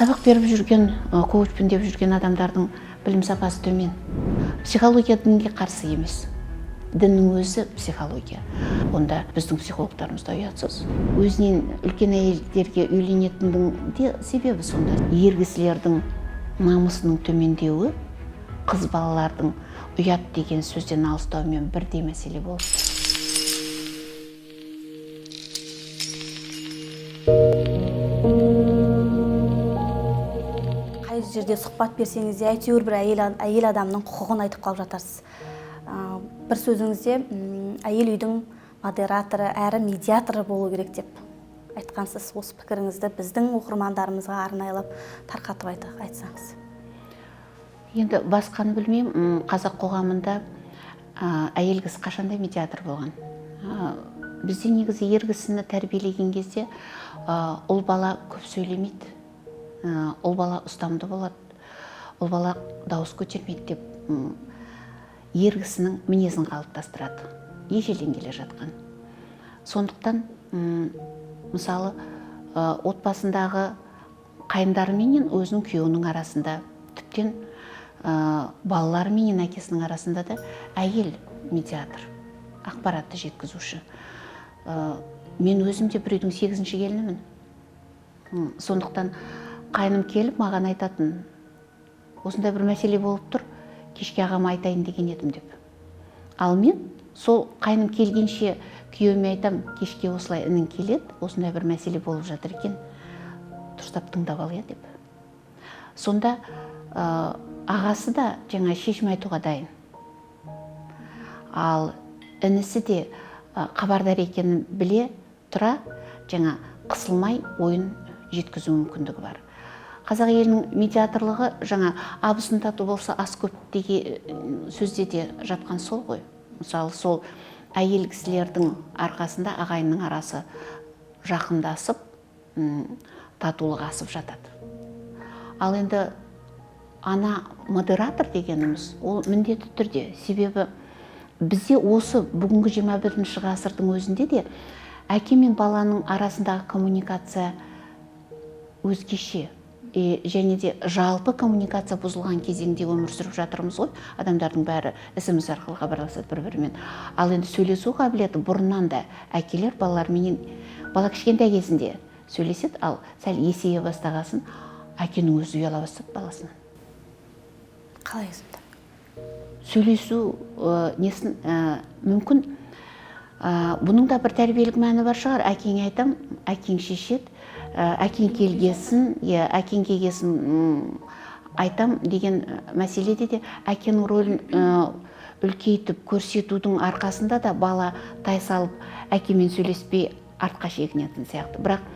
Сабақ беріп жүрген, коучпын деп жүрген адамдардың білім сапасы төмен. Психология дінге қарсы емес. Діннің өзі психология. Онда біздің психологтарымыз да ұятсыз. Өзінен үлкен әйелдерге үйленетіндің де себебі сонда. Ер кісілердің намысының төмендеуі қыз балалардың ұят деген сөзден алыстауымен бірдей мәселе болып тұр. Қай жерде сұхбат берсеңіз де, әйтеуір бір әйел адамның құқығын айтып қалып жатарсыз. Бір сөзіңізде әйел үйдің модераторы әрі медиаторы болу керек деп айтқансыз. Осы пікіріңізді біздің оқырмандарымызға арнайлап тарқатып айтсаңыз. Енді басқаны білмеймін, қазақ қоғамында әйел кісі қашанда медиатор болған. Бізде негізі ер кісіні тәрбиелеген кезде ұл бала көп сөйлемейді, ұл бала ұстамды болады, ұл бала дауыс көтермейді деп ер кісінің мінезін қалыптастырады ежелден келе жатқан. Сондықтан мысалы, отбасындағы қайындары менен өзінің күйеуінің арасында, тіптен балалары менен әкесінің арасында да әйел медиатор, ақпаратты жеткізуші. Мен өзім де бір үйдің 8-ші келінімін. Сондықтан қайным келіп маған айтатын, осындай бір мәселе болып тұр, кешке ағама айтайын деген едім деп. Ал мен сол қайным келгенше күйеуіме айтам, кешке осылай інің келеді, осындай бір мәселе болып жатыр екен, дұрыстап тыңдап ал, иә деп. Сонда ағасы да жаңа шешім айтуға дайын. Ал інісі де хабардар екенін біле тұра жаңа қысылмай ойын жеткізу мүмкіндігі бар. Қазақ елінің медиаторлығы жаңа абысын тату болса ас көп деген сөзде де жатқан сол ғой. Мысалы, сол әйел кісілердің арқасында ағайынның арасы жақындасып, татулық асып жатады. Ал енді ана модератор дегеніміз ол міндетті түрде, себебі бізде осы бүгінгі 21 ғасырдың өзінде де әке мен баланың арасындағы коммуникация өзгеше. Және де жалпы коммуникация бұзылған кезеңде өмір сүріп жатырмыз ғой. Адамдардың бәрі СМС арқылы хабарласады бір-бірімен. Ал енді сөйлесу қабілеті бұрыннан да әкелер балаларменен бала кішкентай кезінде сөйлеседі, ал сәл есейе бастағасын әкенің өзі ұяла бастады баласынан. Қалай сонда? Сөйлесу несін мүмкін, бұның да бір тәрбиелік мәні бар шығар. Әкеңе айтам, әкең шешеді, әкең келгесін, иә, әкең келгесін, айтам деген мәселеде де әкенің рөлін үлкейтіп көрсетудің арқасында да бала тайсалып әкемен сөйлеспей артқа шегінетін сияқты. Бірақ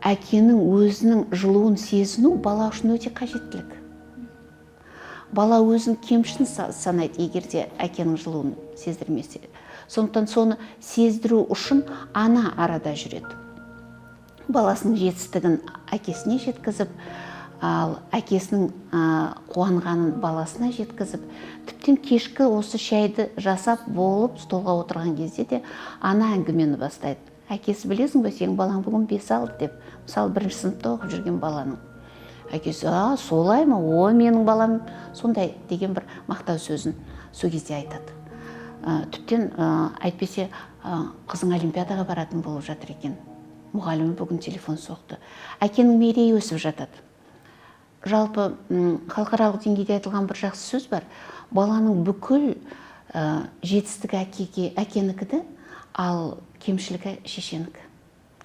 әкенің өзінің жылуын сезіну бала үшін өте қажеттілік. Бала өзін кемшін санайды, егер де әкенің жылуын сездірмесе. Сондықтан соны сездіру үшін ана арада жүреді. Баласының жетістігін әкесіне жеткізіп, ал әкесінің қуанғанын баласына жеткізіп, тіптен кешкі осы шайды жасап болып столға отырған кезде де ана әңгімені бастайды. Әкесі, білесің бе, сенің балаң бүгін 5 алды деп. Мысалы, 1 сыныпта оқып жүрген баланың әкесі, а, солай ма, о, менің балам сондай деген бір мақтау сөзін сол кезде айтады. Тіптен, әйтпесе, қызың олимпиадаға баратын болып жатыр екен, мұғалімі бүгін телефон соқты. Әкенің мерейі өсіп жатады. Жалпы, халықаралық деңгейде айтылған бір жақсы сөз бар. Баланың бүкіл жетістігі әкенікі де, ал кемшілігі шешенікі.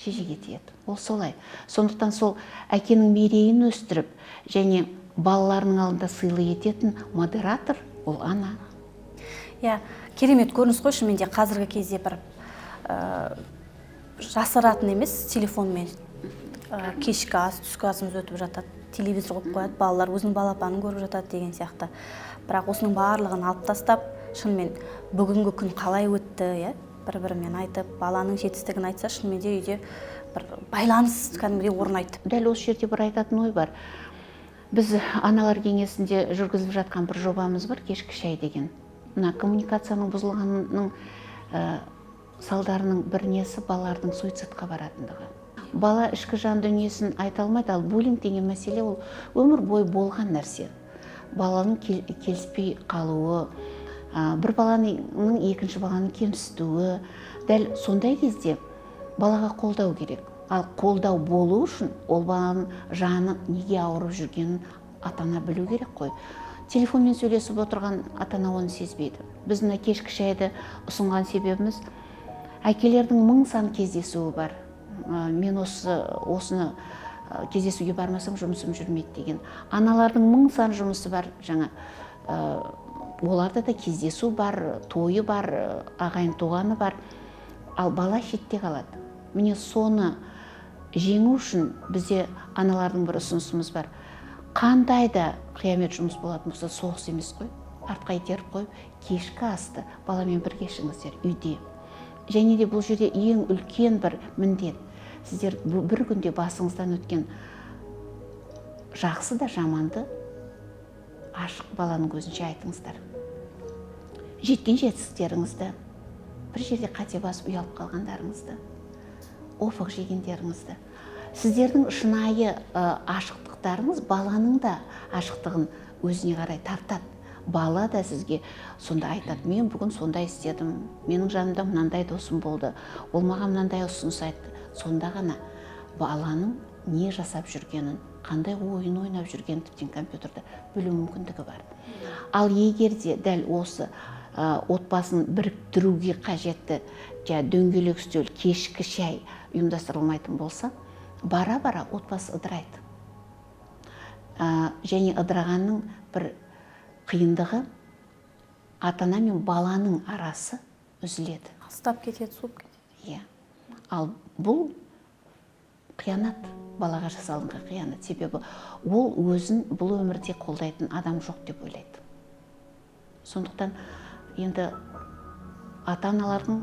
Шешеге тиеді. Ол солай. Сондықтан сол әкенің мерейін өстіріп, және балаларының алдында сыйлы ететін модератор ол ана. Иә, керемет көрініс қой, шынымен де қазіргі кезде бір жасыратын емес, телефонмен кешкі ас, түскі асымыз өтіп жатады, телевизор қойып қояды, балалар өзінің балапанын көріп жатады деген сияқты. Бірақ осының барлығын алып тастап, шынымен бүгінгі күн қалай өтті, иә, бір-бірімен айтып, баланың жетістігін айтса, шынымен де үйде бір байланыс кәдімгідей орнайды. Дәл осы жерде бір айтатын ой бар. Біз аналар кеңесінде жүргізіліп жатқан бір жобамыз бар, кешкі шай деген. Мына коммуникацияның бұзылғанының салдарының бір несі балалардың суицидқа баратындығы. Бала ішкі жан дүниесін айта алмайды. Ал буллинг деген мәселе ол өмір бойы болған нәрсе. Баланың келіспей қалуы, бір баланың екінші баланы кемсітуі, дәл сондай кезде балаға қолдау керек. Ал қолдау болу үшін ол баланың жаны неге ауырып жүргенін ата-ана білу керек қой. Телефонмен сөйлесіп отырған ата-ана оны сезбейді. Біз мына кешкі шайды ұсынған себебіміз, әкелердің мың сан кездесуі бар. Мен осыны кездесуге бармасам, жұмысым жүрмейді деген. Аналардың мың сан жұмысы бар жаңа. Оларда да кездесу бар, тойы бар, ағайын туғаны бар. Ал бала шетте қалады. Міне, соны жеңу үшін бізде аналардың бір ұсынысымыз бар. Қандай да қиямет жұмыс болатын болса, соғыс емес қой, артқа итеріп қойып, кешкі асты баламен бірге ішіңіздер үйде. Және де бұл жерде ең үлкен бір міндет: сіздер бір күнде басыңыздан өткен жақсы да, жаманды ашық баланың көзінше айтыңыздар. Жеткен жетістіктеріңізді, бір жерде қате басып ұялып қалғандарыңызды, опық жегендеріңізді. Сіздердің шынайы ашықтықтарыңыз баланың да ашықтығын өзіне қарай тартады. Бала да сізге сонда айтады: «Мен бүгін сондай істедім, менің жанымда мынандай досым болды, ол маған мынандай ұсыныс айтты». Сонда ғана баланың не жасап жүргенін, қандай ойын ойнап жүргенін, тіптен компьютерді білу мүмкіндігі бар. Ал егер де дәл осы отбасын біріктіруге қажетті жаңа дөңгелек үстел, кешкі шай ұйымдастырылмайтын болса, бара бара отбасы ыдырайды. Және ыдырағанның бір қиындығы, ата ана мен баланың арасы үзіледі. Алыстап кетеді, суып кетеді. Иә, ал бұл қиянат, балаға жасалынған қиянат. Себебі ол өзін бұл өмірде қолдайтын адам жоқ деп ойлайды. Сондықтан енді ата аналардың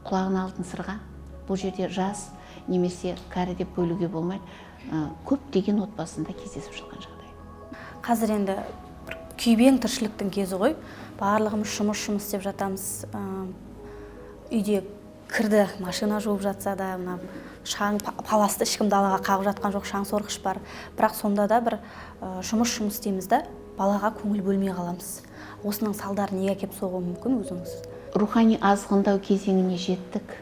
құлағына алтын сырға. Бұл жерде жас немесе кәрі деп бөлуге болмайды. Көптеген отбасында кездесіп жатқан жағдай. Қазір енді бір күйбең тіршіліктің кезі ғой. Барлығымыз жұмыс, жұмыс деп жатамыз. Үйде кірді машина жуып жатса да, мына шаң паласты ешкім далаға қағып жатқан жоқ, шаң сорғыш бар. Бірақ сонда да бір жұмыс, жұмыс дейміз да, балаға көңіл бөлмей қаламыз. Осының салдары неге әкеліп соғуы мүмкін өзіңіз? Рухани азғындау кезеңіне жеттік.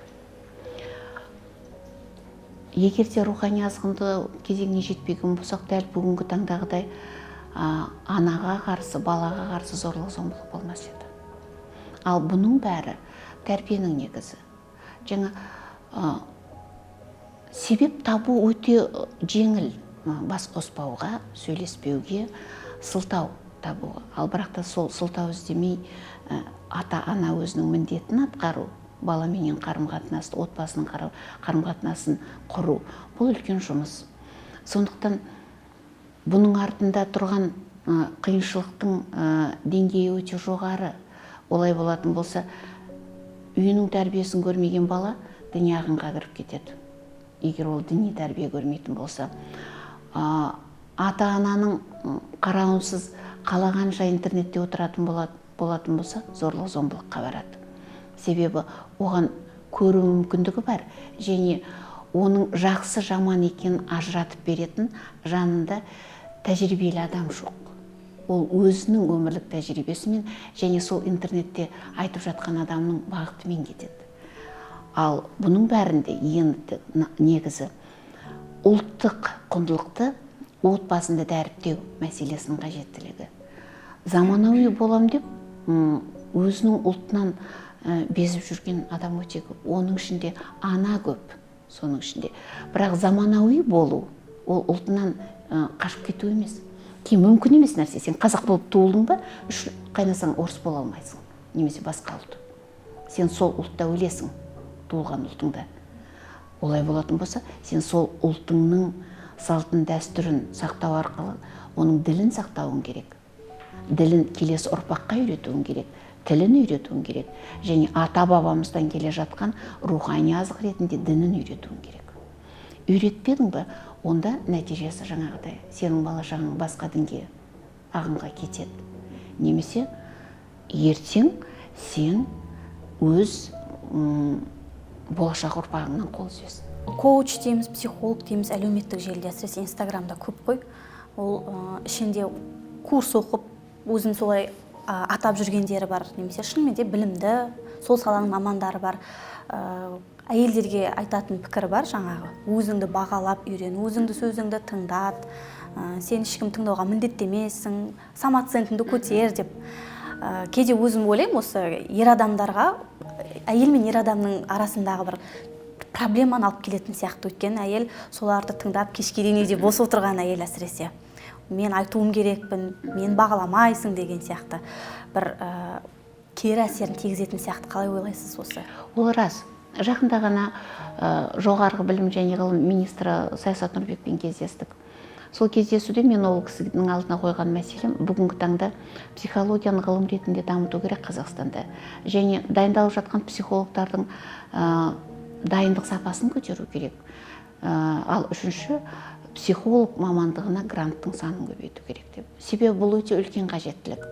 Егер де рухани азғындау кезеңіне жетпеген болсақ, дәл бүгінгі таңдағыдай анаға қарсы, балаға қарсы зорлық зомбылық болмас еді. Ал бұның бәрі тәрбиенің негізі. Жаңа себеп табу өте жеңіл: бас қоспауға, сөйлеспеуге сылтау табуға. Ал бірақ та сол сылтау іздемей, ата ана өзінің міндетін атқару, баламенен қарым қатынасты, отбасының қарым қатынасын құру — бұл үлкен жұмыс. Сондықтан бұның артында тұрған қиыншылықтың деңгейі өте жоғары. Олай болатын болса, үйінің тәрбиесін көрмеген бала діни ағымға кіріп кетеді, егер ол діни тәрбие көрмейтін болса. Ата ананың қарауынсыз қалағанша интернетте отыратын болатын болса, зорлық зомбылыққа барады. Себебі оған көру мүмкіндігі бар және оның жақсы жаман екенін ажыратып беретін жанында тәжірибелі адам жоқ. Ол өзінің өмірлік тәжірибесімен және сол интернетте айтып жатқан адамның бағытымен кетеді. Ал бұның бәрінде ең негізі ұлттық құндылықты отбасында дәріптеу мәселесінің қажеттілігі. Заманауи болам деп өзінің ұлтынан безіп жүрген адам өте көп, оның ішінде ана көп соның ішінде. Бірақ заманауи болу ол ұлтынан қашып кету емес, кейін мүмкін емес нәрсе. Сен қазақ болып туылдың ба, үш қайнасаң орыс бола алмайсың немесе басқа ұлт. Сен сол ұлтта өлесің, туылған ұлтыңда. Олай болатын болса, сен сол ұлтыңның салтын, дәстүрін сақтау арқылы оның ділін сақтауың керек, ділін келесі ұрпаққа үйретуің керек, тілін үйретуің керек және ата бабамыздан келе жатқан рухани азық ретінде дінін үйретуің керек. Үйретпедің ба, онда нәтижесі жаңағыдай: сенің бала шағаң басқа дінге, ағымға кетеді немесе ертең сен өз болашақ ұрпағыңнан қол үзесің. Коуч дейміз, психолог дейміз, әлеуметтік желіде, әсіресе Инстаграмда көп қой. Ол ішінде курс оқып, өзін солай атап жүргендері бар немесе шынымен де білімді сол саланың мамандары бар. Әйелдерге айтатын пікірі бар: жаңағы өзіңді бағалап үйрен, өзіңді, сөзіңді тыңдат, сен ешкім тыңдауға міндетті емессің, самооценкаңды көтер деп. Кейде өзім ойлаймын, осы ер адамдарға, әйел мен ер адамның арасындағы бір проблеманы алып келетін сияқты. Өйткені әйел соларды тыңдап, кешке дейін үйде бос отырған әйел әсіресе, мен айтуым керекпін, мен бағаламайсың деген сияқты бір кері әсерін тигізетін сияқты. Қалай ойлайсыз осы? Ол рас. Жақында ғана жоғарғы білім және ғылым министрі Саясат Нұрбекпен кездестік. Сол кездесуде мен ол кісінің алдына қойған мәселем: бүгінгі таңда психологияны ғылым ретінде дамыту керек Қазақстанда және дайындалып жатқан психологтардың дайындық сапасын көтеру керек. Ал үшінші, психолог мамандығына гранттың санын көбейту керек деп. Себебі бұл өте үлкен қажеттілік.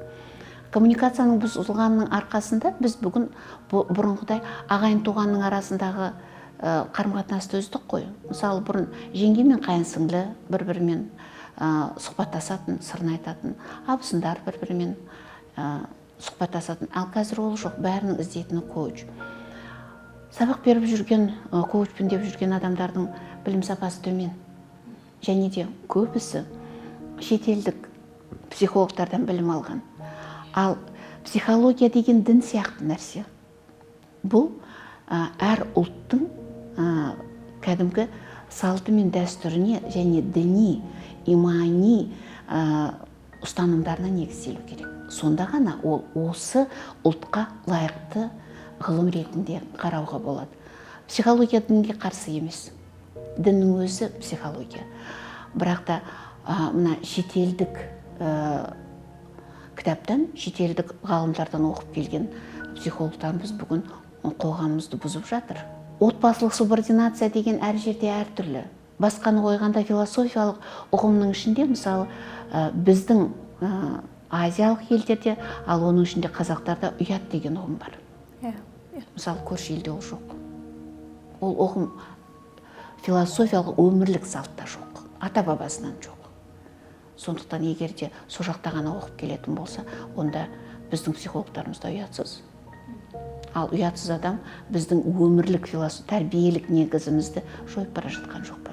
Коммуникацияның бұзылғанының арқасында біз бүгін бұрынғыдай ағайын туғанның арасындағы қарым қатынасты үздік қой. Мысалы, бұрын жеңге мен қайын сіңлі бір бірімен сұхбаттасатын, сырын айтатын, абысындар бір бірімен сұхбаттасатын. Ал қазір ол жоқ, бәрінің іздейтіні коуч. Сабақ беріп жүрген, коучпын деп жүрген адамдардың білім сапасы төмен және де көбісі шетелдік психологтардан білім алған. Ал психология деген дін сияқты нәрсе. Бұл әр ұлттың кәдімгі салты мен дәстүріне және діни, имани ұстанымдарына негізделу керек. Сонда ғана ол осы ұлтқа лайықты ғылым ретінде қарауға болады. Психология дінге қарсы емес, діннің өзі психология. Бірақ та мына шетелдік кітаптан, шетелдік ғалымдардан оқып келген психологтарымыз бүгін қоғамымызды бұзып жатыр. Отбасылық субординация деген әр жерде әртүрлі. Басқаны қойғанда, философиялық ұғымның ішінде, мысалы, біздің азиялық елдерде, ал оның ішінде қазақтарда ұят деген ұғым бар. Иә. Мысалы, көрші елде ол жоқ. Ол ұғым философиялық, өмірлік салтта жоқ, ата бабасынан жоқ. Сондықтан егер де сол жақта ғана оқып келетін болса, онда біздің психологтарымыз да ұятсыз. Ал ұятсыз адам біздің өмірлік, тәрбиелік негізімізді жойып бара жатқан жоқ па?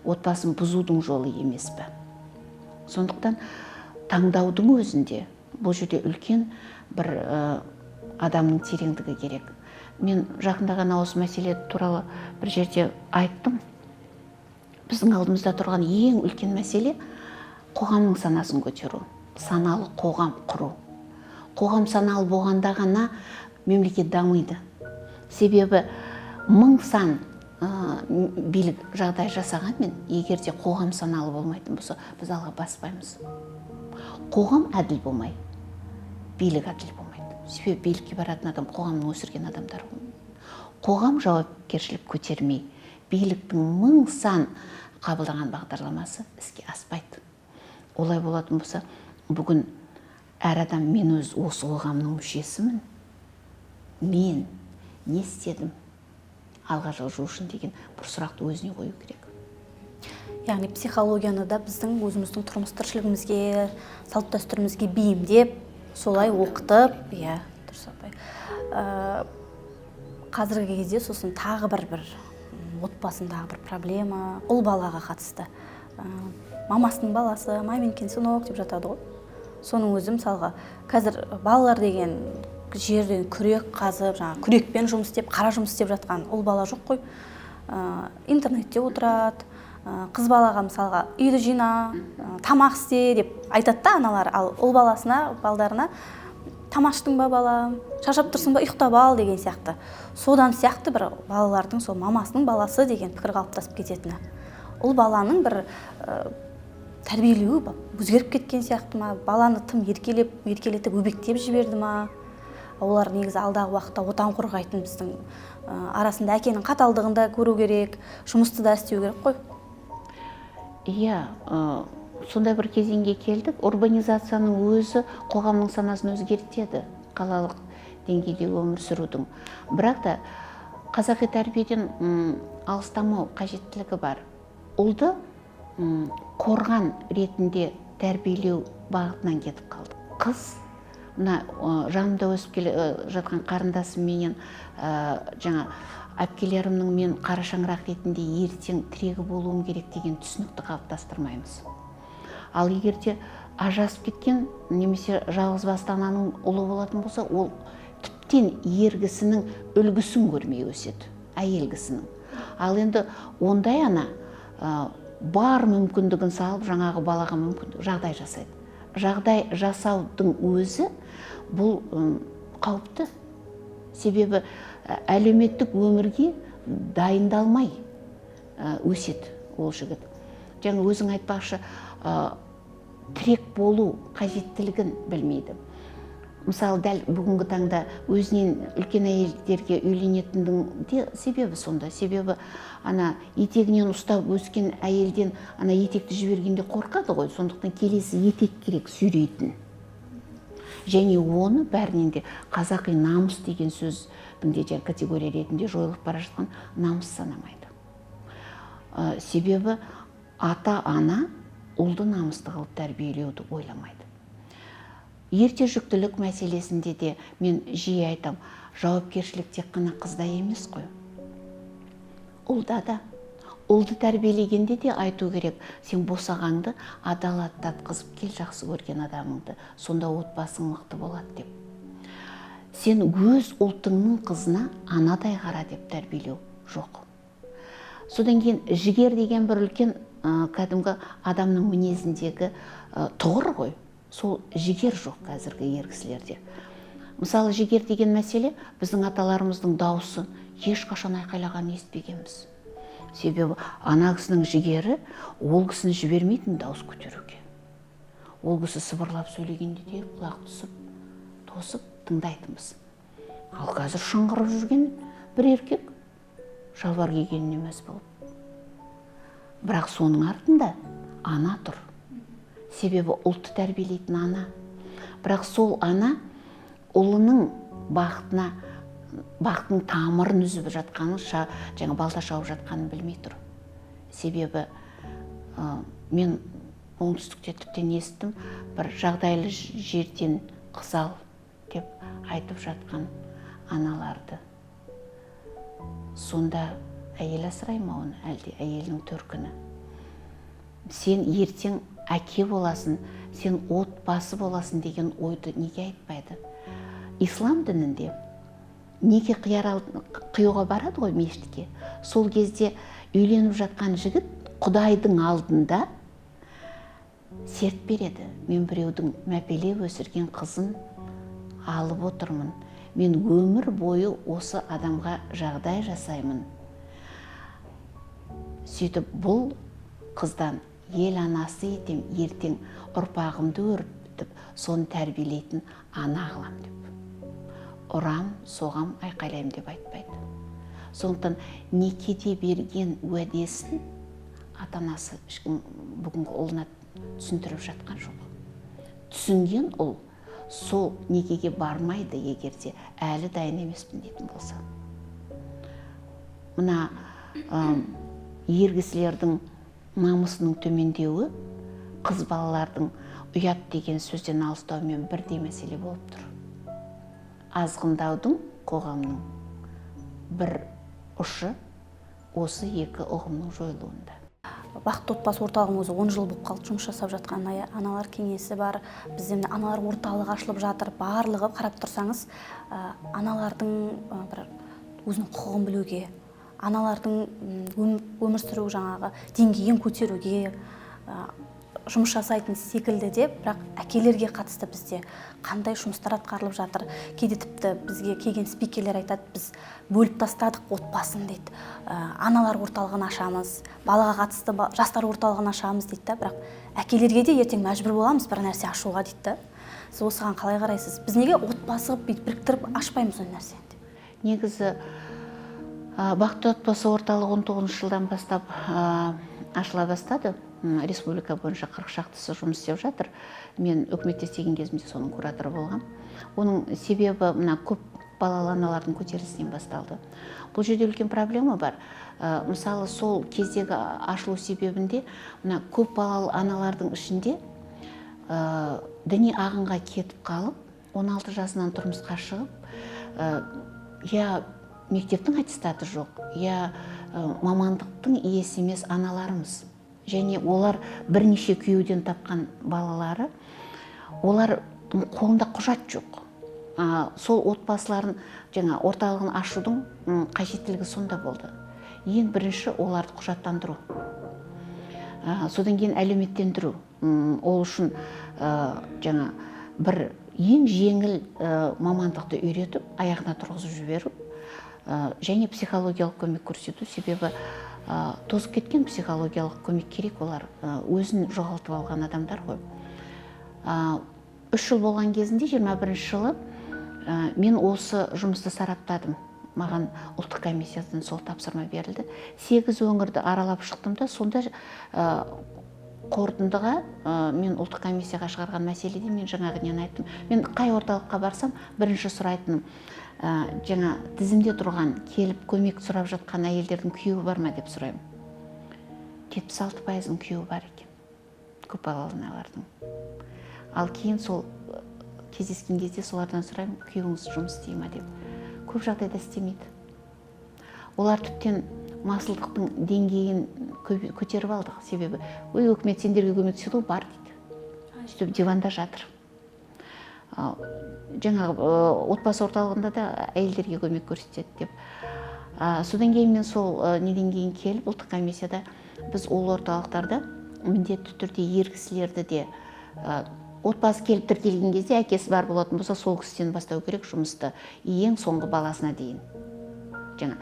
Отбасын бұзудың жолы емес пе? Сондықтан таңдаудың өзінде бұл жерде үлкен бір адамның тереңдігі керек. Мен жақында ғана осы мәселе туралы бір жерде айттым. Біздің алдымызда тұрған ең үлкен мәселе — қоғамның санасын көтеру, саналы қоғам құру. Қоғам саналы болғанда ғана мемлекет дамиды. Себебі мың сан билік жағдай жасағанмен, егер де қоғам саналы болмайтын болса, біз алға баспаймыз. Қоғам әділ болмай, билік әділ болмайды. Себебі билікке баратын адам қоғамның өсірген адамдары ғой. Қоғам жауапкершілік көтермей, биліктің мың сан қабылдаған бағдарламасы іске аспайды. Олай болатын болса, бүгін әр адам: мен өз осы қоғамның мүшесімін, мен не істедім алға жылжу үшін деген бір сұрақты өзіне қою керек. Яғни психологияны да біздің өзіміздің тұрмыс тіршілігімізге, салт дәстүрімізге бейімдеп, солай оқытып, иә, дұрыс, апай. Қазіргі кезде сосын тағы бір отбасындағы бір проблема ұл балаға қатысты. Мамасының баласы, маменькин сынок деп жатады ғой. Соның өзі, мысалға, қазір балалар деген жерден күрек қазып, жаңағы күрекпен жұмыс істеп, қара жұмыс істеп жатқан ұл бала жоқ қой. Интернетте отырады. Қыз балаға, мысалға, үйді жина, тамақ істе деп айтады да аналар. Ал ұл баласына, балдарына: тамақ іштің ба, балам, шаршап тұрсың ба, ұйықтап ал деген сияқты. Содан сияқты бір балалардың сол мамасының баласы деген пікір қалыптасып кететіні. Ұл баланың бір тәрбиелеуі өзгеріп кеткен сияқты ма? Баланы тым еркелеп, еркелетіп, өбектеп жіберді ма? Олар негізі алдағы уақытта отан қорғайтын біздің арасында әкенің қаталдығын да көру керек, жұмысты да істеу керек қой. Иә, сондай бір кезеңге келдік. Урбанизацияның өзі қоғамның санасын өзгертеді, қалалық деңгейде өмір сүрудің. Бірақ та Қазақи тәрбиеден алыстамау қажеттілігі бар. Ұлды қорған ретінде тәрбиелеу бағытынан кетіп қалды. Қыз мына жанымда өсіп келе жатқан қарындасымменен жаңа әпкелерімнің мен қара шаңырақ ретінде ертең тірегі болуым керек деген түсінікті қалыптастырмаймыз. Ал егер де ажырасып кеткен немесе жалғыз басты ананың ұлы болатын болса, ол тіптен ер кісінің үлгісін көрмей өседі, әйел кісінің. Ал енді ондай ана бар мүмкіндігін салып, жаңағы балаға мүмкіндік жағдай жасайды. Жағдай жасаудың өзі бұл қауіпті. Себебі әлеуметтік өмірге дайындалмай өседі ол жігіт. Жаңа өзің айтпақшы, тірек болу қажеттілігін білмейді. Мысалы, дәл бүгінгі таңда өзінен үлкен әйелдерге үйленетіндің де себебі сонда. Себебі ана етегінен ұстап өскен әйелден ана етекті жібергенде қорқады ғой, сондықтан келесі етек керек сүйрейтін. Және оны бәрінен де қазақи намыс деген сөздің де жаңа категория ретінде жойылып бара жатқан намыс санамайды. Себебі ата ана ұлды намысты қылып тәрбиелеуді ойламайды. Ерте жүктілік мәселесінде де мен жиі айтам, жауапкершілік тек қана қызда емес қой, ұлда да. Ұлды тәрбиелегенде де айту керек: сен босағаңды адалаттатқызып кел жақсы көрген адамыңды, сонда отбасың мықты болады деп. Сен өз ұлтыңның қызына анадай қара деп тәрбиелеу жоқ. Содан кейін жігер деген бір үлкен кәдімгі адамның мінезіндегі тұғыр ғой, сол жігер жоқ қазіргі ер кісілерде. Мысалы, жігер деген мәселе, біздің аталарымыздың дауысын ешқашан айқайлағанын естімегенбіз. Себебі ана кісінің жігері ол кісіні жібермейтін дауыс көтеруге. Ол кісі сыбырлап сөйлегенде де құлақ түсіп, тосып тыңдайтынбыз. Ал қазір шыңғырып жүрген бір еркек шалбар кигеніне мәз болып. Бірақ соның артында ана тұр. Себебі ұлтты тәрбиелейтін ана. Бірақ сол ана ұлының бақытына, бақытының тамырын үзіп жатқанын, жаңа балта шауып жатқанын білмей тұр. Себебі мен оңтүстікте тіптен естідім, бір жағдайлы жерден қыз ал деп айтып жатқан аналарды. Сонда әйел асырай ма оны, әлде әйелінің төркіні? Сен ертең әке боласың, сен отбасы боласың деген ойды неге айтпайды? Ислам дінінде неке қиюға барады ғой мешітке. Сол кезде үйленіп жатқан жігіт Құдайдың алдында серт береді: мен біреудің мәпелеп өсірген қызын алып отырмын, мен өмір бойы осы адамға жағдай жасаймын, сөйтіп бұл қыздан ел анасы етем, ертең ұрпағымды өрбітіп, соны тәрбиелейтін ана қылам деп. Ұрам, соғам, айқайлаймын деп айтпайды. Сондықтан некеде берген уәдесін ата анасы ешкім бүгінгі ұлына түсіндіріп жатқан жоқ. Түсінген ұл сол некеге бармайды, егер де әлі дайын емеспін дейтін болса. Мына ер кісілердің намысының төмендеуі қыз балалардың ұят деген сөзден алыстаумен бірдей мәселе болып тұр. Азғындаудың қоғамның бір ұшы осы екі ұғымның жойылуында. Бақытты отбасы орталығының өзі 10 жыл болып қалды жұмыс жасап жатқан. Аналар кеңесі бар бізде, міне, аналар орталығы ашылып жатыр. Барлығы қарап тұрсаңыз, аналардың бір өзінің құқығын білуге, аналардың өмір сүру жаңағы деңгейін көтеруге жұмыс жасайтын секілді де. Бірақ әкелерге қатысты бізде қандай жұмыстар атқарылып жатыр? Кейде тіпті бізге келген спикерлер айтады: біз бөліп тастадық отбасын дейді. Аналар орталығын ашамыз, балаға қатысты жастар орталығын ашамыз дейді да, бірақ әкелерге де ертең мәжбүр боламыз бір нәрсе ашуға дейді да. Сіз осыған қалай қарайсыз? Біз неге отбасы қылып бүйтіп біріктіріп ашпаймыз ол нәрсені деп? Негізі Бақытты отбасы орталығы 19 жылдан бастап ашыла бастады. Республика бойынша 40 шақтысы жұмыс істеп жатыр. Мен үкіметте істеген кезімде соның кураторы болғам. Оның себебі мына көп Балалы аналардың көтерілісінен басталды. Бұл жерде үлкен проблема бар. Мысалы, сол кездегі ашылу себебінде мына көп балалы аналардың ішінде діни ағынға кетіп қалып, 16 жасынан тұрмысқа шығып, я мектептің аттестаты жоқ, я мамандықтың иесі емес аналарымыз. Және олар бірнеше күйеуден тапқан балалары, олар қолында құжат жоқ. Сол отбасыларын жаңа орталығын ашудың қажеттілігі сонда болды. Ең бірінші оларды құжаттандыру. Содан кейін әлеуметтендіру. Ол үшін жаңа бір ең жеңіл мамандықты үйретіп, аяғына тұрғызып жіберу, және психологиялық көмек көрсету, себебі тозып кеткен, психологиялық көмек керек, олар өзін жоғалтып алған адамдар ғой. 3 жыл болған кезінде, 21 жылы, мен осы жұмысты сараптадым. Маған ұлттық комиссиядан сол тапсырма берілді. 8 өңірді аралап шықтым да, сонда қорытындыға мен ұлттық комиссияға шығарған мәселеде мен жаңағы нені айттым. Мен қай орталыққа барсам, бірінші сұрайтыным, жаңа тізімде тұрған, келіп көмек сұрап жатқан әйелдердің күйеуі бар ма деп сұраймын. 76%-ының күйеуі бар екен көпбалалы аналардың. Ал кейін сол кездескен кезде солардан сұраймын, күйеуіңіз жұмыс істей ма деп. Көп жағдайда істемейді. Олар тіптен масылдықтың деңгейін көтеріп алдық, себебі ой, өкімет сендерге көмектеседі ғой, бар дейді, сөйтіп диванда жатыр. Жаңағы отбасы орталығында да әйелдерге көмек көрсетеді деп. Содан кейін мен сол неден кейін келіп, ұлттық комиссияда біз ол орталықтарда міндетті түрде ер кісілерді де, отбасы келіп тіркелген кезде әкесі бар болатын болса, сол кісіден бастау керек жұмысты, ең соңғы баласына дейін. Жаңа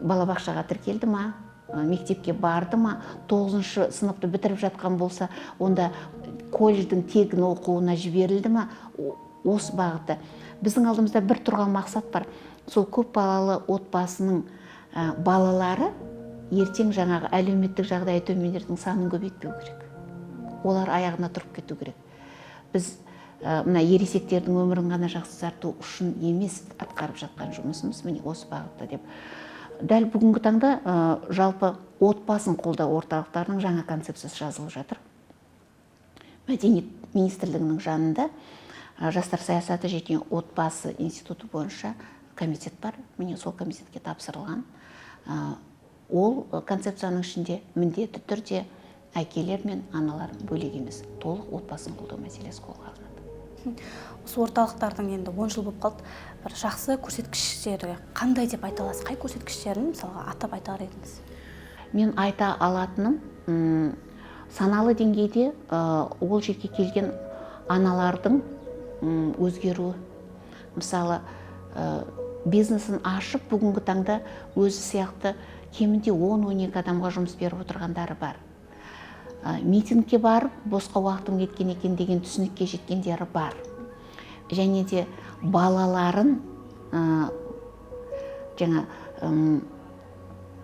балабақшаға тіркелді ма, мектепке барды ма, тоғызыншы сыныпты бітіріп жатқан болса, онда колледждің тегін оқуына жіберілді ма, осы бағытта. Біздің алдымызда бір тұрған мақсат бар: сол көп балалы отбасының балалары ертең жаңағы әлеуметтік жағдайы төмендердің санын көбейтпеу керек, олар аяғына тұрып кету керек. Біз мына ересектердің өмірін ғана жақсарту үшін емес атқарып жатқан жұмысымыз, міне осы бағытта деп. Дәл бүгінгі таңда жалпы отбасын қолдау орталықтарының жаңа концепциясы жазылып жатыр. Мәдениет министрлігінің жанында жастар саясаты және отбасы институты бойынша комитет бар. Міне, сол комитетке тапсырылған. Ол концепцияның ішінде міндетті түрде әкелер мен аналар бөлек емес, толық отбасын қолдау мәселесі қолға алынады. Осы орталықтардың енді 10 жыл болып қалды, бір жақсы көрсеткіштері қандай деп айта аласыз? Қай көрсеткіштерін, мысалға, атап айтар едіңіз? Мен айта алатыным, саналы деңгейде ол жерге келген аналардың өзгеруі. Мысалы, бизнесін ашып, бүгінгі таңда өзі сияқты кемінде 10-12 адамға жұмыс беріп отырғандары бар. Митингке барып, босқа уақытым кеткен екен деген түсінікке жеткендері бар. Және де балаларын жаңа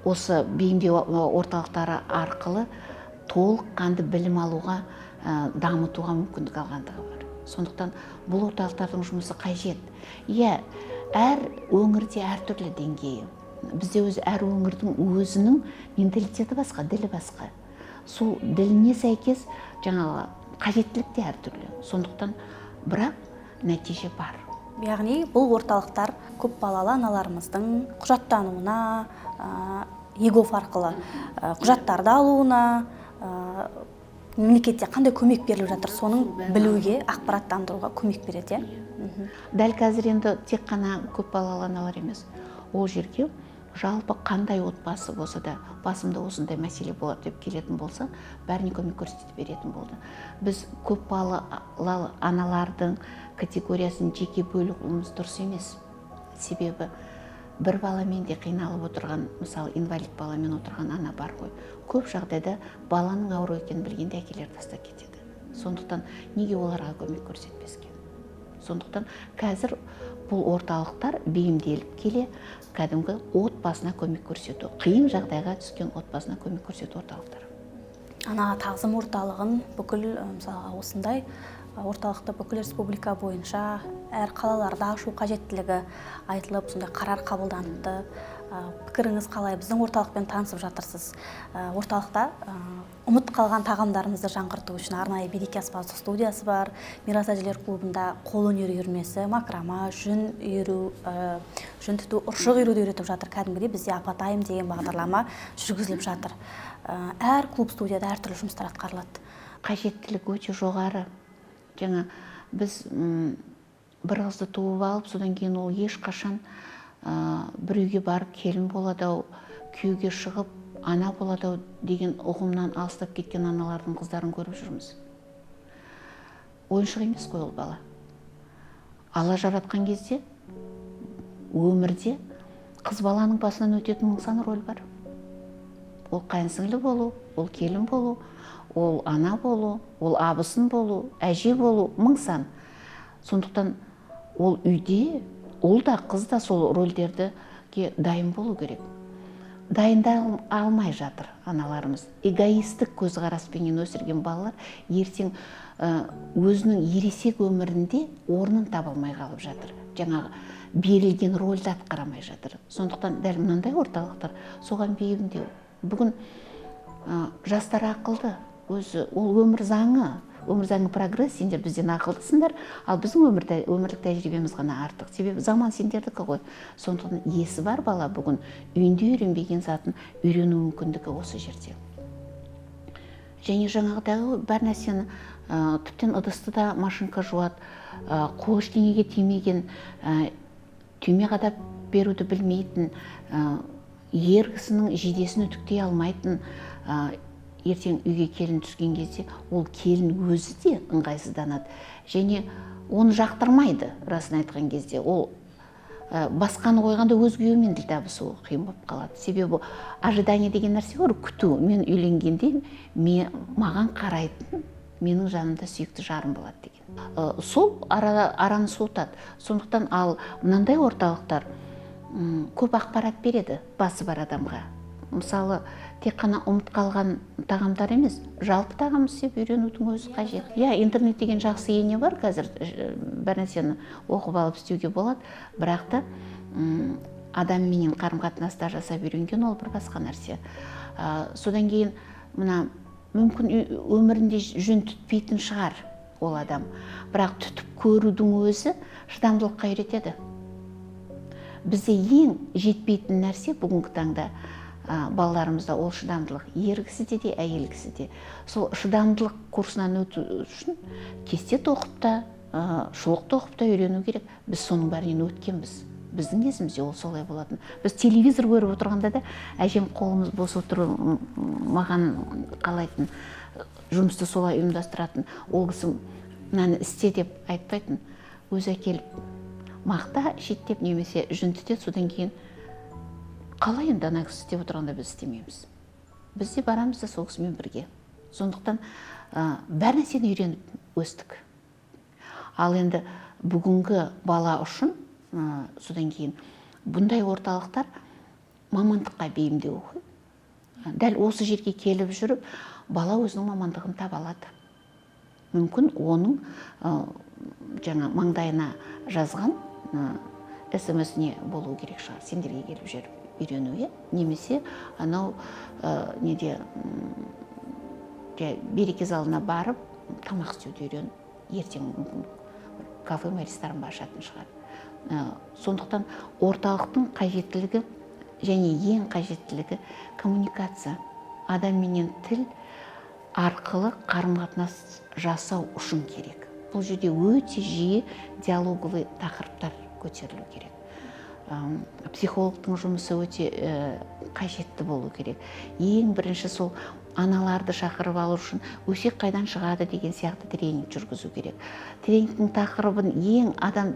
осы бейімдеу орталықтары арқылы толыққанды білім алуға, дамытуға мүмкіндік алғандығы бар. Сондықтан бұл орталықтардың жұмысы қажет. Иә, әр өңірде әртүрлі деңгейі. Бізде өзі әр өңірдің өзінің менталитеті басқа, ділі басқа. Сол діліне сәйкес жаңағы қажеттілік те әртүрлі. Сондықтан, бірақ нәтиже бар. Яғни бұл орталықтар көп балалы аналарымыздың құжаттануына, eGov арқылы құжаттарды алуына, мемлекетте қандай көмек беріліп жатыр, соның білуге, ақпараттандыруға көмек береді, иә? Дәл қазір енді тек қана көп балалы аналар емес, ол жерге жалпы қандай отбасы болса да, басымда осындай мәселе болады деп келетін болса, бәріне көмек көрсетіп беретін болды. Біз көп балалы аналардың категориясын жеке бөлуіміз дұрыс емес, себебі бір баламен де қиналып отырған, мысалы, инвалид баламен отырған ана бар ғой. Көп жағдайда баланың ауру екенін білгенде әкелер тастап кетеді. Сондықтан неге оларға көмек көрсетпеске? Сондықтан қазір бұл орталықтар бейімделіп келе кәдімгі отбасына көмек көрсету, қиын жағдайға түскен отбасына көмек көрсету орталықтары. Ана тағзым орталығын бүкіл, мысалға, осындай Орталықты бүкіл республика бойынша әр қалаларда ашу қажеттілігі айтылып, сондай қарар қабылданыпты. Пікіріңіз қалай? Біздің орталықпен танысып жатырсыз. Орталықта ұмыт қалған тағамдарымызды жаңғырту үшін арнайы «Береке» аспаздық студиясы бар. «Мирас» әжелер клубында қолөнер үйірмесі, макрама, жүн үйіру, жүн түту, ұршық үйіруді үйретіп жатыр. Кәдімгідей бізде «Апатайым» деген бағдарлама жүргізіліп жатыр. Әр клуб студияда әртүрлі жұмыстар атқарылады. Қажеттілік өте жоғары. Жаңа біз бір қызды туып алып, содан кейін ол ешқашан бір үйге барып келін болады ау, күйеуге шығып ана болады ау деген ұғымнан алыстап кеткен аналардың қыздарын көріп жүрміз. Ойыншық емес қой ол бала. Алла жаратқан кезде өмірде қыз баланың басынан өтетін мың сан роль бар. Ол қайын сіңлі болу, ол келін болу, ол ана болу, ол абысын болу, әже болу, мың сан. Сондықтан ол үйде ұл да, қыз да сол рольдерге дайын болу керек. Дайындай алмай жатыр аналарымыз. Эгоистік көзқараспенен өсірген балалар ертең өзінің ересек өмірінде орнын таба алмай қалып жатыр, жаңағы берілген рольді атқара алмай жатыр. Сондықтан дәл мынандай орталықтар соған бейімдеу. Бүгін жастар ақылды өзі, ол өмір заңы, өмір заңы, прогресс. Сендер бізден ақылдысыңдар, ал біздің өмірлік тәжірибеміз ғана артық, себебі заман сендердікі ғой. Сондықтан есі бар бала бүгін үйінде үйренбеген затын үйрену мүмкіндігі осы жерде. Және жаңағыдағы бар нәрсені, тіптен ыдысты да машинка жуады, қол ештеңеге тимеген, түйме қадап беруді білмейтін, ер кісінің жейдесін үтіктей алмайтын, ертең үйге келін түскен кезде ол келін өзі де ыңғайсызданады және оны жақтырмайды. Расын айтқан кезде, ол басқаны қойғанда, өз күйеуімен тіл табысу қиын болып қалады, себебі ожидание деген нәрсе бар, күту. Мен үйленгенде маған қарайтын, менің жанымда сүйікті жарым болады деген. Сол араны суытады. Сондықтан ал мынандай орталықтар көп ақпарат береді басы бар адамға. Мысалы, тек қана ұмыт қалған тағамдар емес, жалпы тағам істеп үйренудің өзі қажет. Иә, интернет деген жақсы ене бар қазір, бар нәрсені оқып алып істеуге болады, бірақ та адамменен қарым қатынаста жасап үйренген ол бір басқа нәрсе. Содан кейін мына мүмкін өмірінде жүн түтпейтін шығар ол адам, бірақ түтіп көрудің өзі шыдамдылыққа үйретеді. Бізде ең жетпейтін нәрсе бүгінгі таңда балаларымызда ол шыдамдылық, ер кісіде де, әйел кісіде. Сол шыдамдылық курсынан өту үшін кесте тоқып та, шұлық тоқып та үйрену керек. Біз соның бәрінен өткенбіз. Біздің кезімізде ол солай болатын. Біз телевизор көріп отырғанда да әжем қолымыз бос отыру маған қалайтын, жұмысты солай ұйымдастыратын. Ол кісі мынаны істе деп айтпайтын, өзі әкеліп мақта шеттеп немесе жүн түтеді. Содан кейін қалай енді ана кісі істеп отырғанда біз істемейміз? Біз де барамыз да сол кісімен бірге. Сондықтан бәр нәрсені үйреніп өстік. Ал енді бүгінгі бала үшін содан кейін бұндай орталықтар мамандыққа бейімдеу ғой. Дәл осы жерге келіп жүріп бала өзінің мамандығын таба алады. Мүмкін, оның жаңа маңдайына жазған смс-не болу керек шығар сендерге келіп жүріп үйрену, иә, немесе анау неде, «Береке» залына барып тамақ істеуді үйрен, ертең мүмкін бір кафе ма, ресторан ба ашатын шығар. Сондықтан орталықтың қажеттілігі және ең қажеттілігі коммуникация, адамменен тіл арқылы қарым қатынас жасау үшін керек. Бұл жерде өте жиі диалоговый тақырыптар көтерілу керек. Психологтың жұмысы өте қажетті болу керек. Ең бірінші сол аналарды шақырып алу үшін «Өсек қайдан шығады» деген сияқты тренинг жүргізу керек. Тренингтің тақырыбын ең адам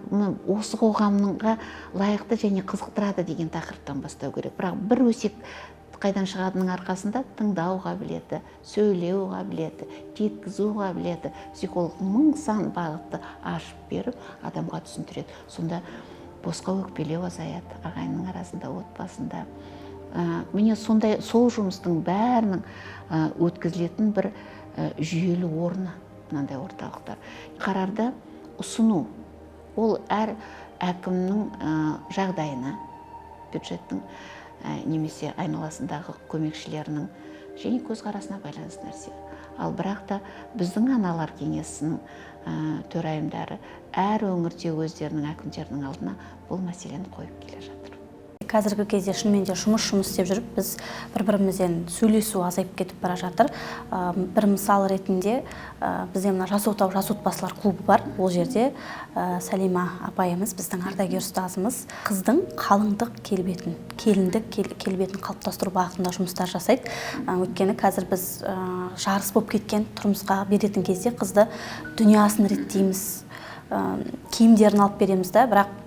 осы қоғамға лайықты және қызықтырады деген тақырыптан бастау керек. Бірақ бір «Өсек қайдан шығадының» арқасында тыңдау қабілеті, сөйлеу қабілеті, жеткізу қабілеті, психолог мың сан бағытты ашып беріп, адамға түсіндіреді. Сонда босқа өкпелеу азаяды ағайынның арасында, отбасында. Міне, сондай сол жұмыстың бәрінің өткізілетін бір жүйелі орны. Мынандай орталықтар қарарды ұсыну, ол әр әкімнің жағдайына, бюджеттің немесе айналасындағы көмекшілерінің және көзқарасына байланысты нәрсе. Ал бірақ та біздің аналар кеңесінің төрайымдары әр өңірде өздерінің әкімдерінің алдына бұл мәселені қойып келе жатыр. Қазіргі кезде шынымен де жұмыс істеп жүріп, біз бір бірімізден сөйлесу азайып кетіп бара жатыр. Бір мысал ретінде, бізде мына «Жас отау» жас отбасылар клубы бар. Ол жерде Сәлима апайымыз, біздің ардагер ұстазымыз, қыздың қалыңдық келбетін, келіндік келбетін қалыптастыру бағытында жұмыстар жасайды. Өйткені қазір біз жарыс болып кеткен, тұрмысқа беретін кезде қызды дүниясын реттейміз, киімдерін алып береміз да, бірақ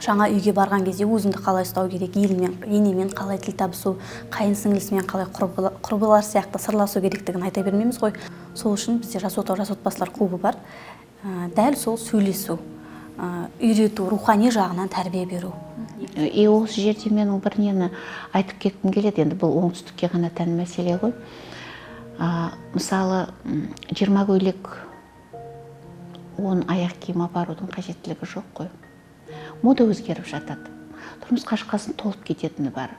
жаңа үйге барған кезде өзіңді қалай ұстау керек, елмен, енемен қалай тіл табысу, қайын сіңлісімен қалай құрбылар сияқты сырласу керектігін айта бермейміз ғой. Сол үшін бізде «Жас отау» жас отбасылар клубы бар. Дәл сол сөйлесу, үйрету, рухани жағынан тәрбие беру. И осы жерде менің бір нені айтып кеткім келеді. Енді бұл оңтүстікке ғана тән мәселе ғой. Мысалы, 20 көйлек, 10 аяқ киім апарудың қажеттілігі жоқ қой. Мода өзгеріп жатады, тұрмысқа шыққасын толып кететіні бар,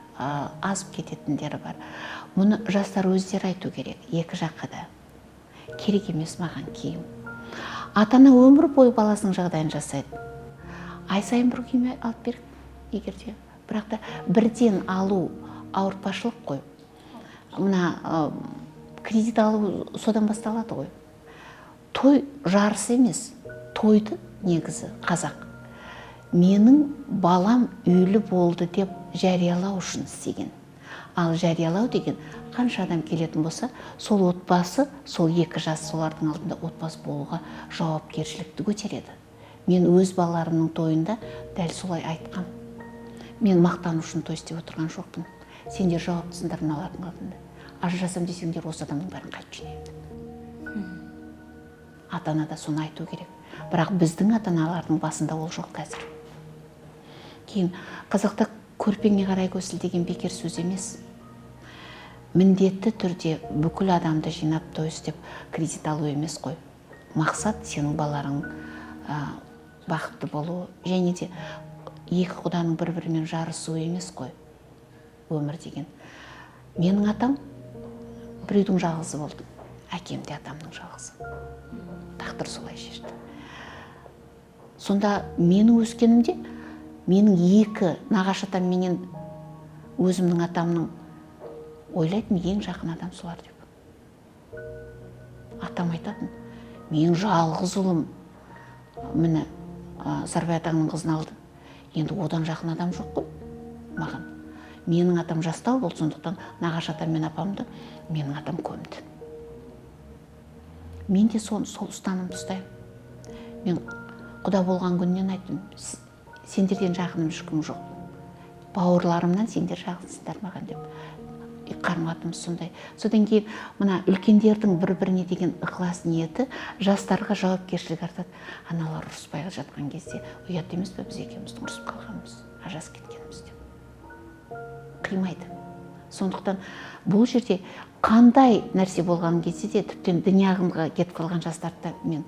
азып кететіндері бар. Мұны жастар өздері айту керек екі жаққа да: керек емес маған киім. Ата ана өмір бойы баласының жағдайын жасайды, ай сайын бір киім алып бер егер де. Бірақ та бірден алу ауыртпашылық қой. Мына кредит алу содан басталады ғой. Той жарыс емес. Тойды негізі қазақ менің балам үйлі болды деп жариялау үшін істеген. Ал жариялау деген қанша адам келетін болса, сол отбасы, сол екі жас солардың алдында отбасы болуға жауапкершілікті көтереді. Мен өз балаларымның тойында дәл солай айтқам: мен мақтану үшін той істеп отырған жоқпын, сендер жауаптысыңдар мыналардың алдында, ажырасамын десеңдер, осы адамның бәрін қайтып жинаймын деп. Ата ана да соны айту керек, бірақ біздің ата аналардың басында ол жоқ қазір. Кейін қазақта «көрпеңе қарай көсіл» деген бекер сөз емес. Міндетті түрде бүкіл адамды жинап той істеп кредит алу емес қой мақсат. Сенің балаларың бақытты болуы және де екі құданың бір бірімен жарысуы емес қой өмір деген. Менің атам бір үйдің жалғызы болды, әкем де атамның жалғызы, тағдыр солай шешті. Сонда менің өскенімде менің екі нағашы атам менен өзімнің атамның ойлайтын ең жақын адам солар деп. Атам айтатын: менің жалғыз ұлым міне, Сарыбай атаңның қызын алды, енді одан жақын адам жоқ қой маған. Менің атам жастау болды, сондықтан нағашы атам мен апамды менің атам көмді. Мен де сол ұстанымды ұстаймын. Мен құда болған күннен айттым: Сендерден жақыным ешкім жоқ, бауырларымнан сендер жақынсыңдар маған» деп. И қарым қатынасымыз сондай. Содан кейін мына үлкендердің бір біріне деген ықылас ниеті жастарға жауапкершілік артады. Аналар ұрыспай жатқан кезде ұят емес пе біз екеуміздің ұрысып қалғанымыз, ажырасып кеткеніміз деп қимайды. Сондықтан бұл жерде қандай нәрсе болған кезде де, тіптен діни ағымға кетіп қалған жастарды да мен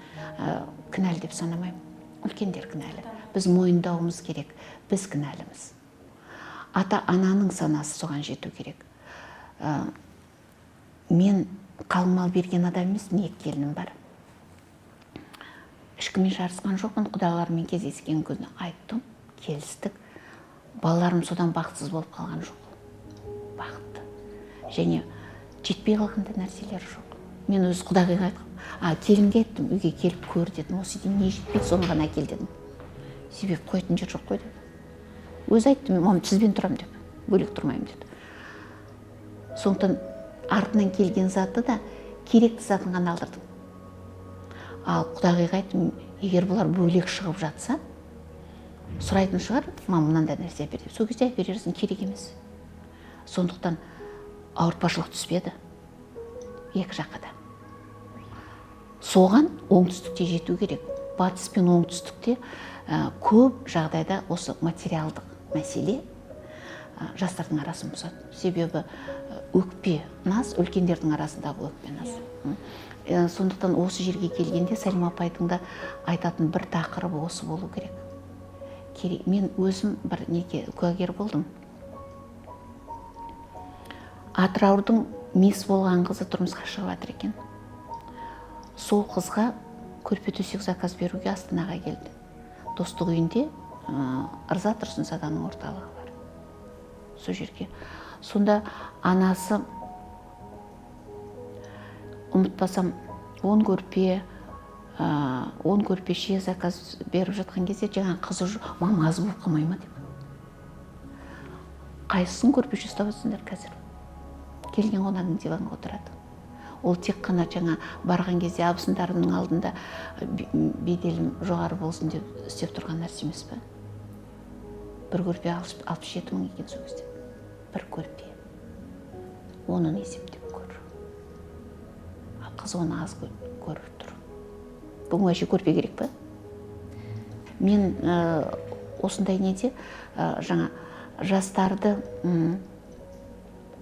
кінәлі деп санамаймын. Үлкендер кінәлі. Біз мойындауымыз керек, біз кінәліміз. Ата ананың санасы соған жету керек. Мен қалың мал берген адам емеспін, екі келінім бар, ешкіммен жарысқан жоқпын. Құдаларыммен кездескен күні айттым, келістік. Балаларым содан бақытсыз болып қалған жоқ, бақытты және жетпей қалған да нәрселері жоқ. Мен өз құдағиға айтқам, келінге айттым: үйге келіп көр дедім, осы үйде не жетпейді, соны ғана әкел дедім, себебі қоятын жер жоқ қой деді. Өзі айтты: мам, сізбен тұрамын деп, бөлек тұрмаймын деді. Сондықтан артынан келген заты да керекті затын ғана алдырдым. Ал құдағиға айттым: егер бұлар бөлек шығып жатса, сұрайтын шығар, мам, мынандай нәрсе әпер деп, сол кезде әперерсің, керек емес. Сондықтан ауыртпашылық түспеді екі жаққа да. Соған оңтүстікте жету керек. Батыс пен оңтүстікте көп жағдайда осы материалдық мәселе жастардың арасын бұзады, себебі Өкпе наз, үлкендердің арасындағы өкпе наз. Сондықтан осы жерге келгенде Сәлима апайдың да айтатын бір тақырыбы осы болу керек. Мен өзім бір неге куәгер болдым. Атыраудың мисс болған қызы тұрмысқа шығып жатыр екен. Сол қызға көрпе төсек заказ беруге Астанаға келді. Достық үйінде Ырза Тұрсынзаданың орталығы бар. Сол жерге. Сонда анасы, ұмытпасам, 10 көрпе, 10 көрпеше заказ беріп жатқан кезде жаңа қызы, мама, аз болып қалмай ма деп. Қайсысын көрпеше ұстап отырсыңдар қазір? Келген қонағың диванға отырады. Ол тек қана жаңа барған кезде абысындарының алдында беделім жоғары болсын деп істеп тұрған нәрсе емес пе? Бір көрпе 67 000 екен сол кезде. Бір көрпе. Оның есептеп көр. Ал қыз оны аз көріп тұр. Бүгін вообще көрпе керек пе? Мен осындай неде жаңа жастарды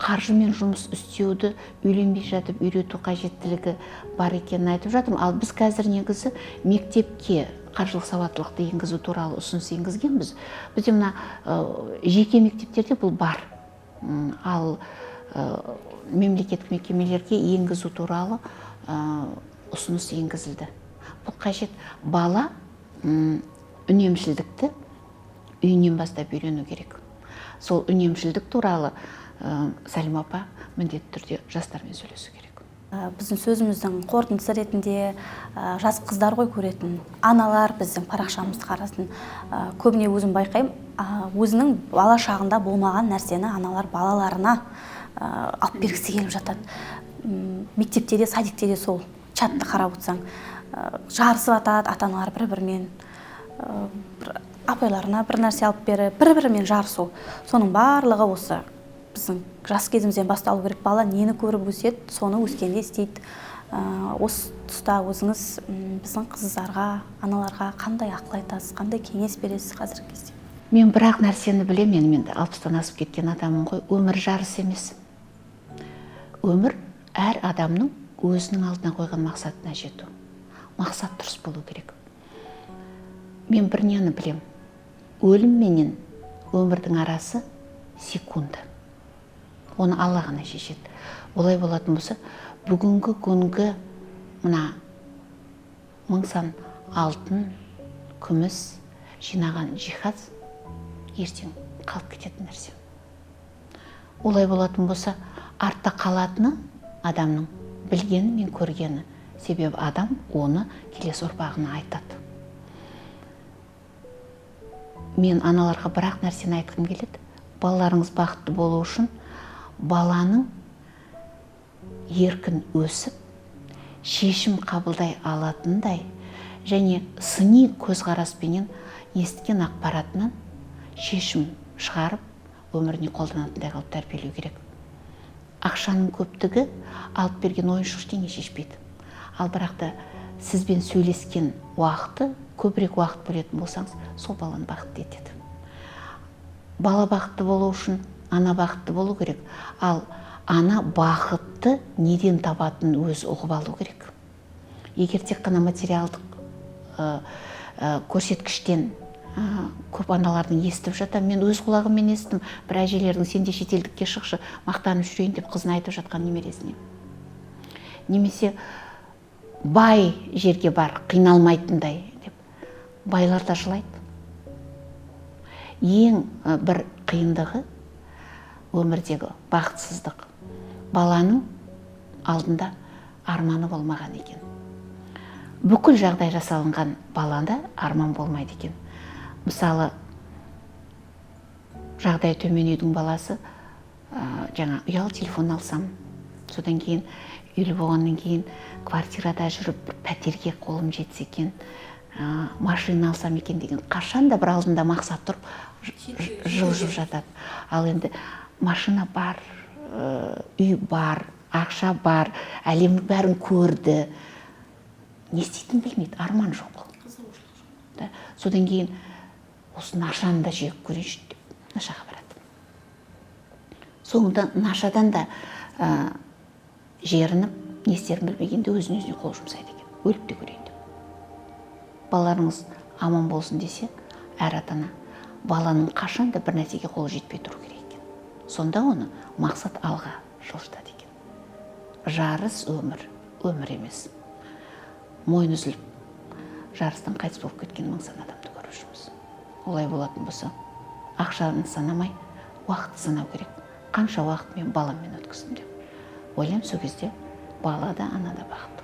қаржымен жұмыс істеуді үйленбей жатып үйрету қажеттілігі бар екенін айтып жатырмын. Ал біз қазір негізі мектепке қаржылық сауаттылықты енгізу туралы ұсыныс енгізгенбіз. Бізде мына жеке мектептерде бұл бар. Ал мемлекеттік мекемелерге енгізу туралы ұсыныс енгізілді. Бұл қажет. Бала үнемшілдікті үйінен бастап үйрену керек. Сол үнемшілдік туралы Сәлима апа міндетті түрде жастармен сөйлесу керек. Біздің сөзіміздің қорытындысы ретінде, жас қыздар ғой көретін, аналар біздің парақшамызды қарасын. Көбіне өзім байқаймын, өзінің бала шағында болмаған нәрсені аналар балаларына алып бергісі келіп жатады. Мектепте де, садикте де сол чатты қарап отырсаң, жарысып жатады ата аналар бір бірімен, бір апайларына бір нәрсе алып беріп, бір бірімен жарысу. Соның барлығы осы біздің жас кезімізден басталу керек. Бала нені көріп өседі, соны өскенде істейді. Осы тұста өзіңіз біздің қыздарға, аналарға қандай ақыл айтасыз, қандай кеңес бересіз қазіргі кезде? Мен бір ақ нәрсені білемін, енді мен 60-тан асып кеткен адаммын ғой. Өмір жарыс емес. Өмір әр адамның өзінің алдына қойған мақсатына жету. Мақсат дұрыс болу керек. Мен бір нені білем: өлім менен өмірдің арасы секунда. Оны Алла ғана шешеді. Олай болатын болса, бүгінгі күнгі мына мың сан алтын, күміс жинаған жиһаз ертең қалып кететін нәрсе. Олай болатын болса, артта қалатыны адамның білгені мен көргені. Себебі адам оны келесі ұрпағына айтады. Мен аналарға бір ақ нәрсені айтқым келеді: балаларыңыз бақытты болу үшін баланың еркін өсіп, шешім қабылдай алатындай және сыни көзқараспенен естіген ақпаратынан шешім шығарып, өміріне қолданатындай қылып тәрбиелеу керек. Ақшаның көптігі, алып берген ойыншық ештеңе шешпейді. Ал бірақ та сізбен сөйлескен уақыты көбірек уақыт бөлетін болсаңыз, сол баланы бақытты етеді. Бала бақытты болу үшін ана бақытты болу керек. Ал ана бақытты неден табатынын өзі ұғып алу керек. Егер тек қана материалдық көрсеткіштен, көп аналардың естіп жатамын, мен өз құлағыммен естідім бір әжелердің: «Сен де шетелдікке шықшы, мақтанып жүрейін», – деп қызына айтып жатқан, немересіне. Немесе «Бай жерге бар, қиналмайтындай», – деп. Байлар да жылайды. Ең бір қиындығы өмірдегі бақытсыздық: баланың алдында арманы болмаған екен. Бүкіл жағдай жасалынған балада арман болмайды екен. Мысалы, жағдай төмен үйдің баласы жаңа ұялы телефон алсам, содан кейін үйлі болғаннан кейін квартирада жүріп, бір пәтерге қолым жетсе екен, машина алсам екен деген қашан да бір алдында мақсат тұрып жылжып жатады. Ал енді машина бар, үй бар, ақша бар, әлемнің бәрін көрді, не істейтінін білмейді, арман жоқ да. Содан кейін осы нашаны да жеп көрейінші деп нашаға барады. Соңында нашадан да жерініп, не істерін білмегенде өзін өзіне қол жұмсайды екен, өліп те көрейін деп. Балаларыңыз аман болсын десе, әр ата ана баланың қашан да бір нәрсеге қолы жетпей тұру керек екен. Сонда оны мақсат алға жылжытады екен. Жарыс өмір өмір емес. Мойны үзіліп, жарыстан қайтыс болып кеткен мың сан адамды көріп жүрміз. Олай болатын болса, ақшаны санамай, уақытты санау керек. Қанша уақыт мен баламмен өткіздім деп ойлаймын. Сол кезде бала да, ана да бақытты.